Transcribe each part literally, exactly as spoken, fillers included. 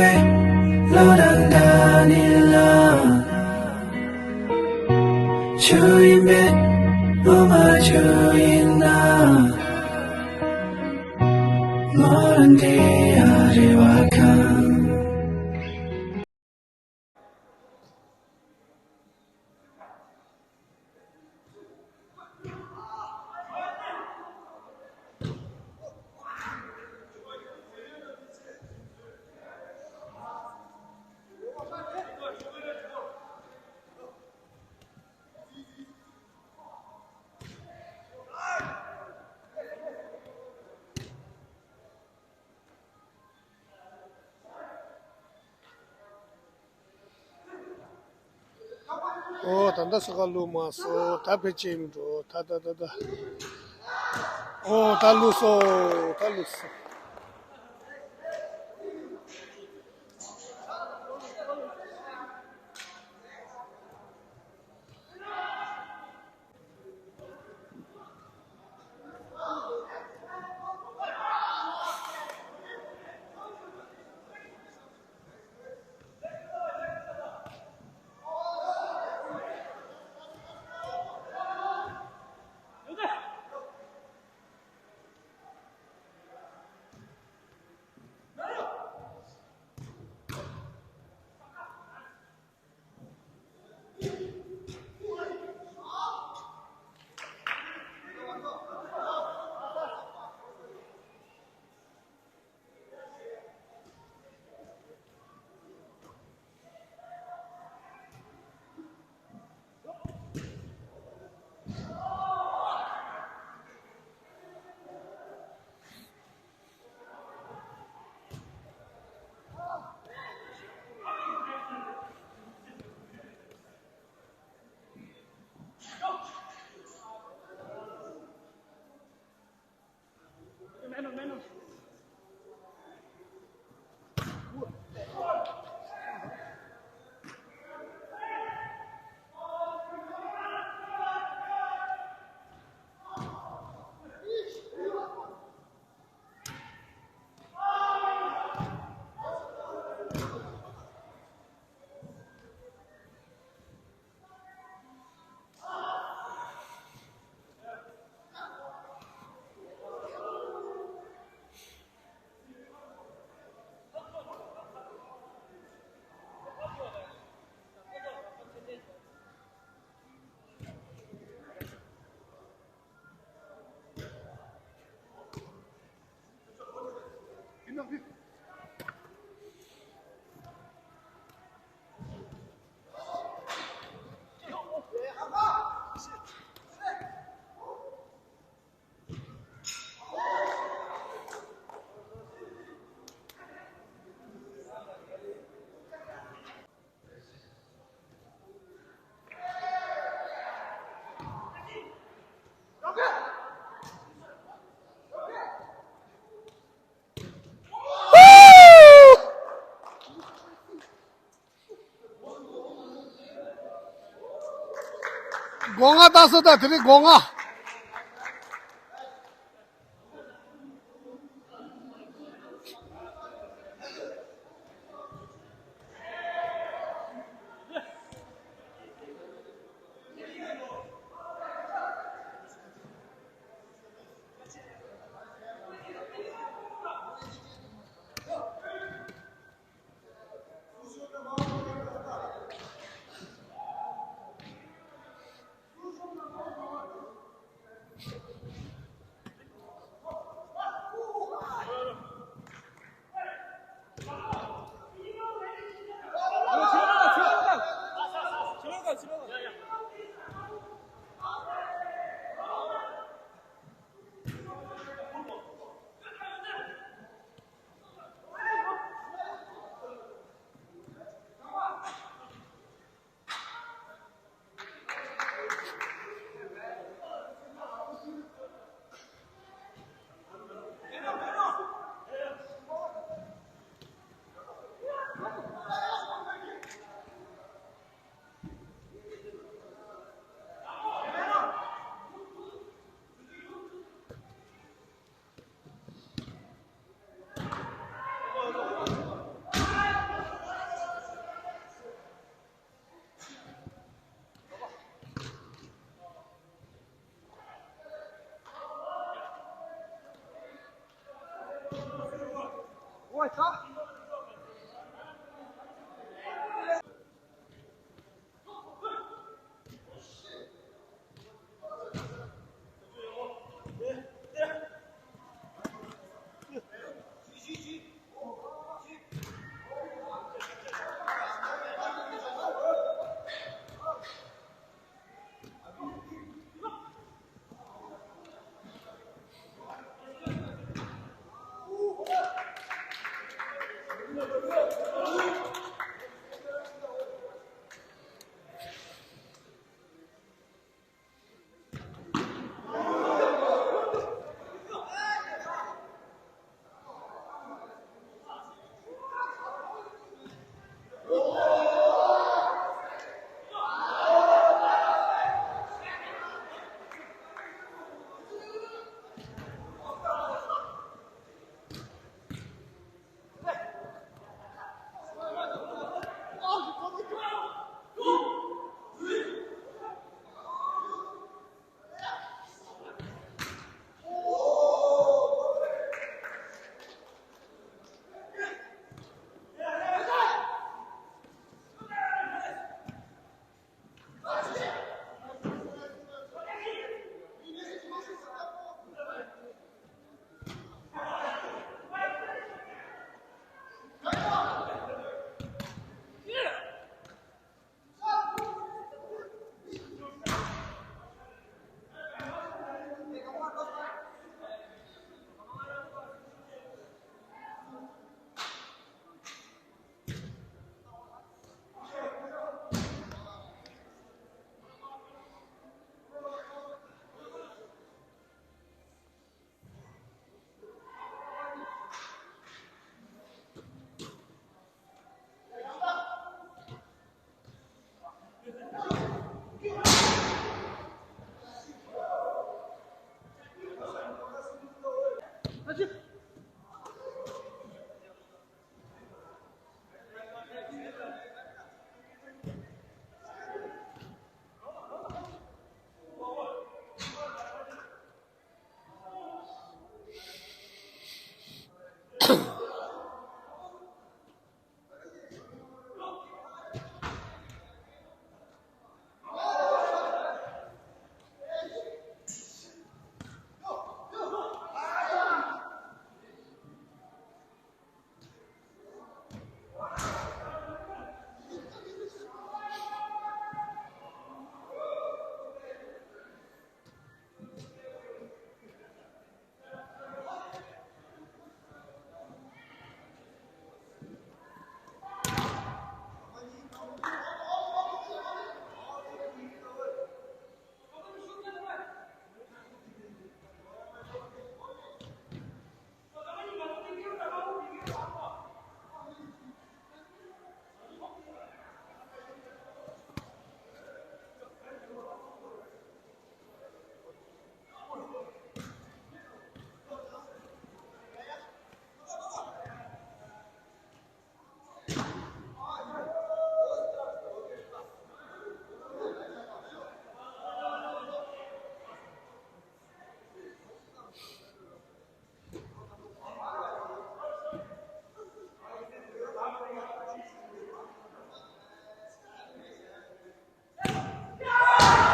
བློ་དང་འདྲ་ནི་ལ། ཆུ་ཡིན་པས་སློབ་མ་ཆུ་ཡིན་ན། མོ་རང་དེ་ཡ་རེ་བ་ཁང་། ཨོ་ད་ལྟ་སོ་ཁ་བླུགས་མ་སོང་། ད་ཕལ་ཆེར་མི་འགྲོ། ད་ད་ད་ད། ཨོ་ད་བླུགས་སོང་། ད་བླུགས་སོང་། སྒོ་ང་བཏགས་སོ། ད་དེ་རིང་སྒོ་ང་།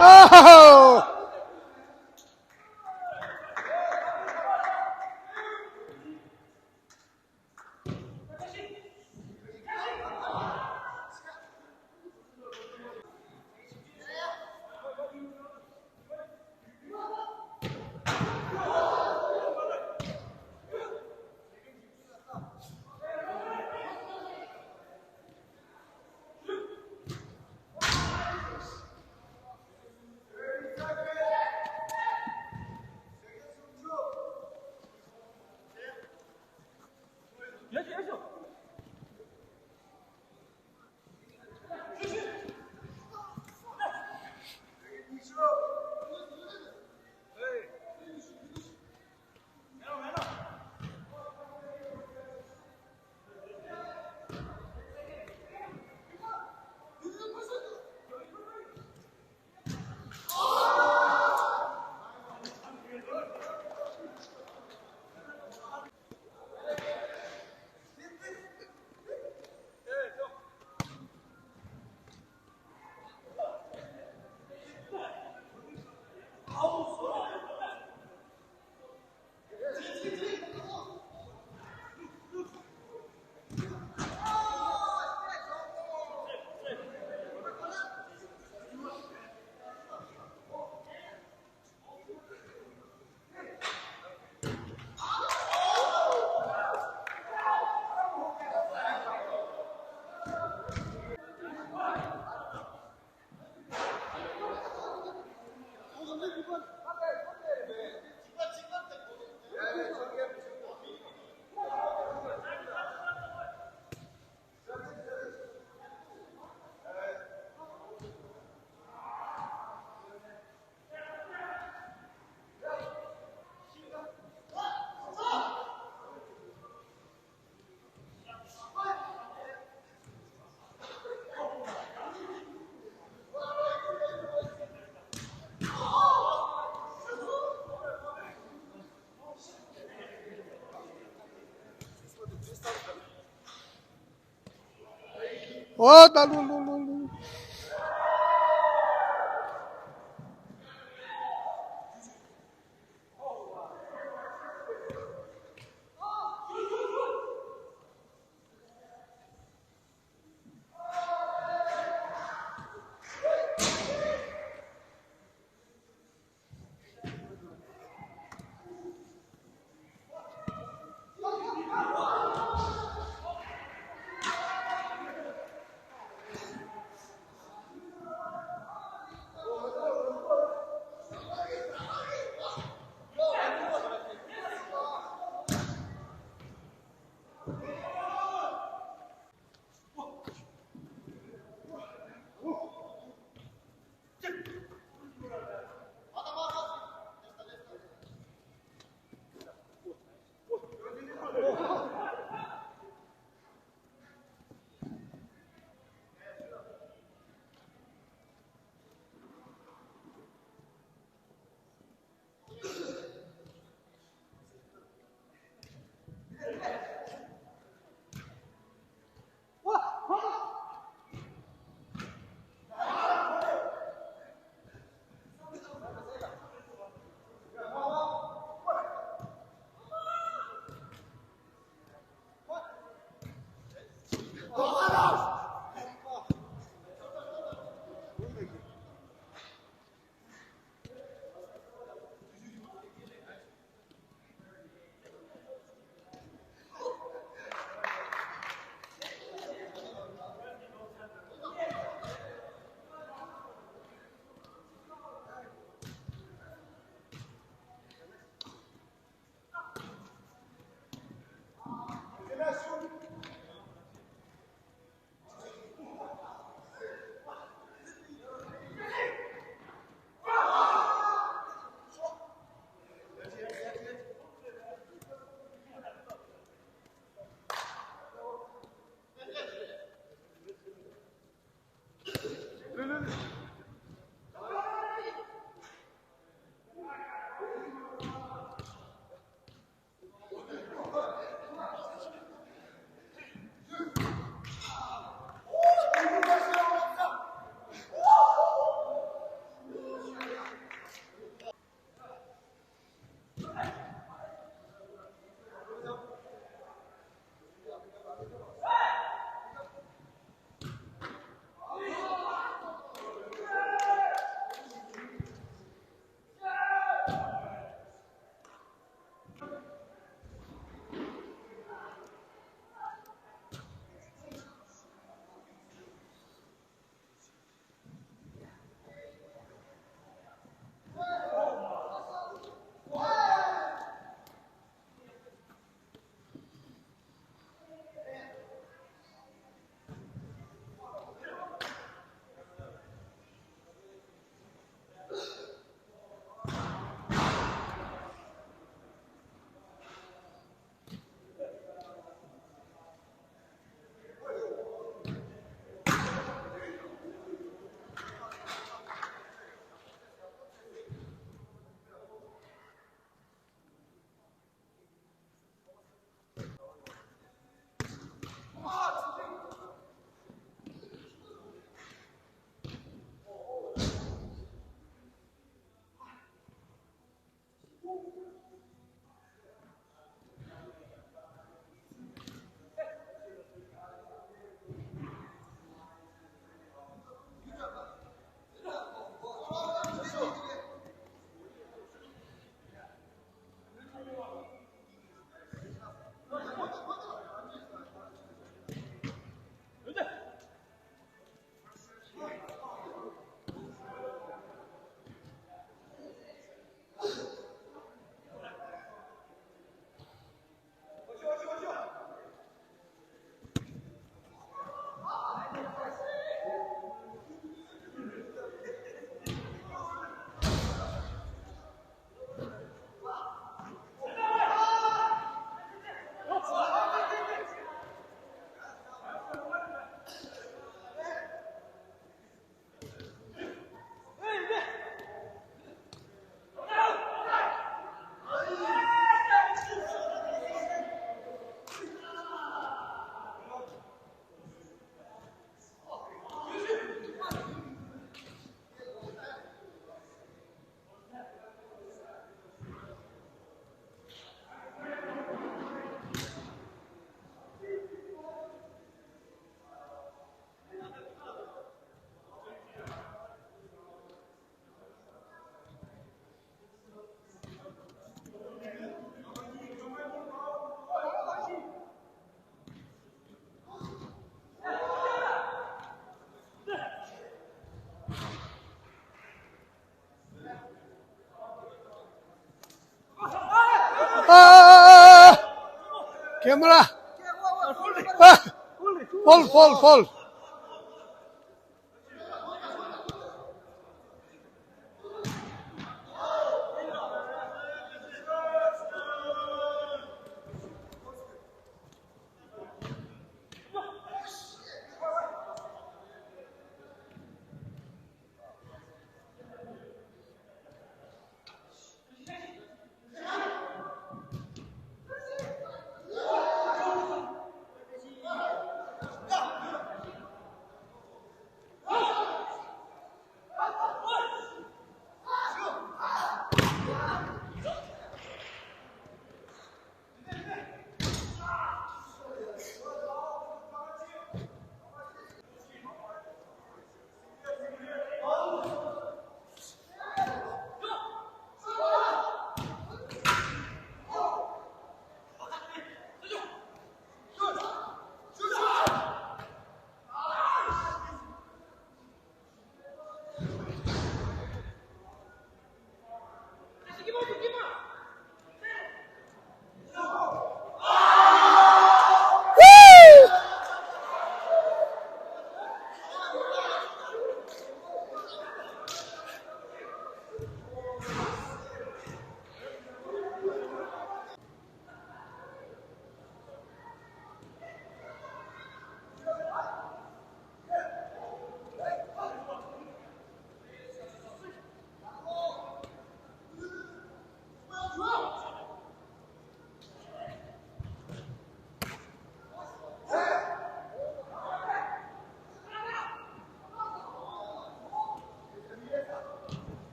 ཨ་ཧ་ཧ། ཨོ་ད་ལུ་ལུ་ལུ་ལུ། Camera. Ah. Foul, foul, foul.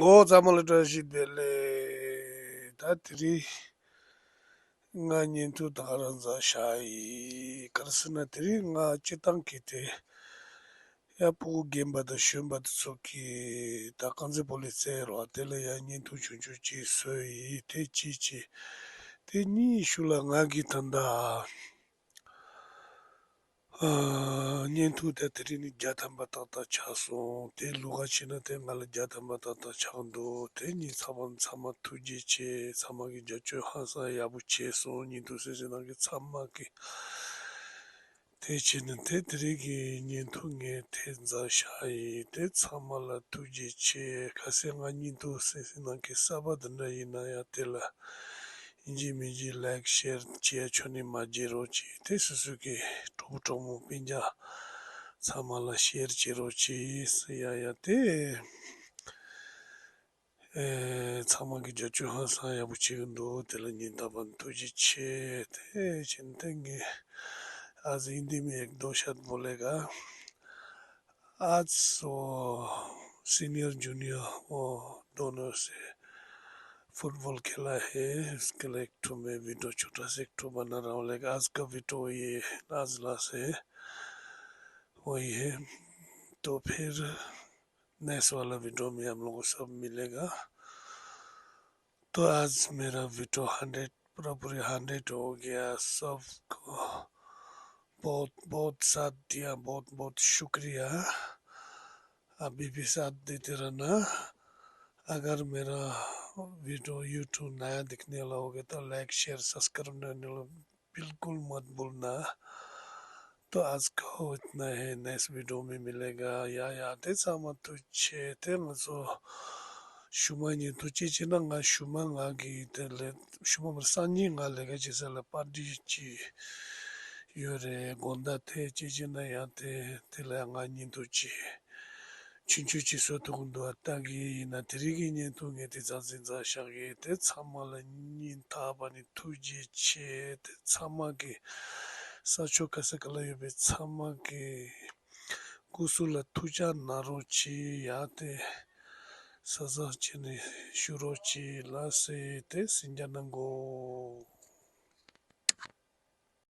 འོ་ཚང་མ་ལ་བཀྲ་ཤིས་བདེ་ལེགས། ད་དེ་རིང་ང་བརྙན་ཐུང་དེ་ག་རང་མཛད་བཞག་ཡིན། ག་རེ་ཟེར་ན་དེ་རིང་ང་སྤྱིར་བཏང་གི་དེ་ཡ་སྤུ་གུ་རྒན་པ་དང་གཞོན་པ་དེ་ཚོ་གི་ད་རྐང་རྩེད་སྤོ་ལོ་རྩེད་རོགས་དེ་ལ་ཡ་བརྙན་ཐུང་ཆུང་ཆུང་ཅིག་བཟོས་ཡིན། དེ་གཅིག་བྱས། དེ་གཉིས་ཤུལ་ལ་ང་གིས་ད་ལྟ་ཨ་བརྙན་ཐུང་དེ་དེ་རིང་ནི་བརྒྱ་ཐམ་པ་ཏག་ཏག་ཆགས་སོང་། དེ་ལོགས་ཀ་ཕྱིན་ན་དེ་ང་ལ་བརྒྱ་ཐམ་པ་ཏག་ཏག་ཆགས་འདུག་དེ་གཉིས་ཚང་མ་ཚང་མ་ཐུགས་རྗེ་ཆེ། ཚང་མ་གིས་རྒྱབ་སྐྱོར་ཧང་སང་ཡག་པོ་བྱས་སོང་། བརྙན་ཐུང་གསན་མཁན་རྣམས་ཀྱིས་ཚང་མ་གིས། དེ་བྱས་ནས་དེ་དེ་རིང་གི་བརྙན་ཐུང་ངས་དེ་མཛད་བཞག་ཡིན། དེ་ཚང་མ་ལ་ཐུགས་རྗེ་ཆེ། གལ་སྲིད་ང་བརྙན་ཐུང་གསན་མཁན་རྣམས་ཀྱི་གསར་པ་དེ་འདྲ་ཡིན་ན་ཡང་དེ་ལ་ཡིན་གཅིག་མིན་གཅིག་ལའིཀ་ཤེར་བྱས་ཆོག་ནི་མ་བརྗེད་རོགས་གྱིས། དེ་སོ་སོ་གི་གྲོགས་པོ་གྲོགས་མོ་སྤུན་ཀྱག་ཚང་མ་ལ་ཤེར་བྱེད་རོགས་གྱིས། ཡ་ཡ་དེ། ཨེ། ཚང་མ་གིས་རྒྱབ་སྐྱོར་ཧང་སང་ཡག་པོ་བྱེད་ཀྱི་འདུག་དེ་ལ་སྙིང་ཐག་པ་ནས་ཐུགས་རྗེ་ཆེ། དེ་བཞིན་དེ་ངས་आज हिंदी में एक दो शब्द बोलेगा। आज वो सीनियर जूनियर वो दोनों से फुटबॉल खेला है। इसके लिए एक ठो मैं वीडियो छोटा सा एक ठो बना रहा हूँ। लेकिन आज का वीडियो ये आज लास्ट है, वही है। तो फिर नेक्स्ट वाला वीडियो में हम लोग को सब मिलेगा। तो आज मेरा वीडियो हंड्रेड, पूरा पूरी हंड्रेड हो गया। सबको बहुत बहुत साथ दिया, बहुत बहुत शुक्रिया। अभी भी साथ देते रहना। अगर मेरा वीडियो यूट्यूब नया देखने वाला होगा तो लाइक शेयर सब्सक्राइब करने वाला बिल्कुल मत भूलना। तो आज का इतना है, नेक्स्ट वीडियो में मिलेगा। ཡ་ཡ་དེ་ཚང་མ་ཐུགས་རྗེ་ཆེ། དེ་ང་ཚོ་ཞུ་མ་ཉིན་ཐུགས་རྗེ་ཆེ་ན་ང་ཞུ་མ་ང་གི་དེ་ལས་ཞུ་མ་མར་སང་ཉིན་ང་ལས་ཀ་བྱེད་ས་ལ་པར་ཊི་ཅིག་ཡོད་རེད། དགོང་དག་དེ་ཅི་བྱེད་ན་ཡང་དེ་དེ་ལ་ང་ཉིན་ཐུགས་རྗེ་ཆུང་ཆུང་ཅིག་བཟོ་ཐུབ་ཀྱི་འདུག་ལྟ་གི་ཡིན་ན་དེ་རིང་གི་བརྙན་ཐུང་ངས་དེ་ཙམ་ཟིན་ཙམ་བཞག་གི། དེ་ཚང་མ་ལ་སྙིང་ཐག་པ་ནས་ཐུགས་རྗེ་ཆེ། དེ་ཚང་མ་གི་ས་ཕྱོགས་ག་ས་ག་ལ་ཡོད་པའི་ཚང་མ་གི་སྐུ་གཟུགས་ལ་ཐུགས་ཅག་གནང་རོགས་གྱིས། ཡ་དེ་ས་ས་བྱས་ནས་བཞུགས་རོགས་གྱིས། ལགས་སེ། དེ་སེམས་རྒྱ་གནང་གོ།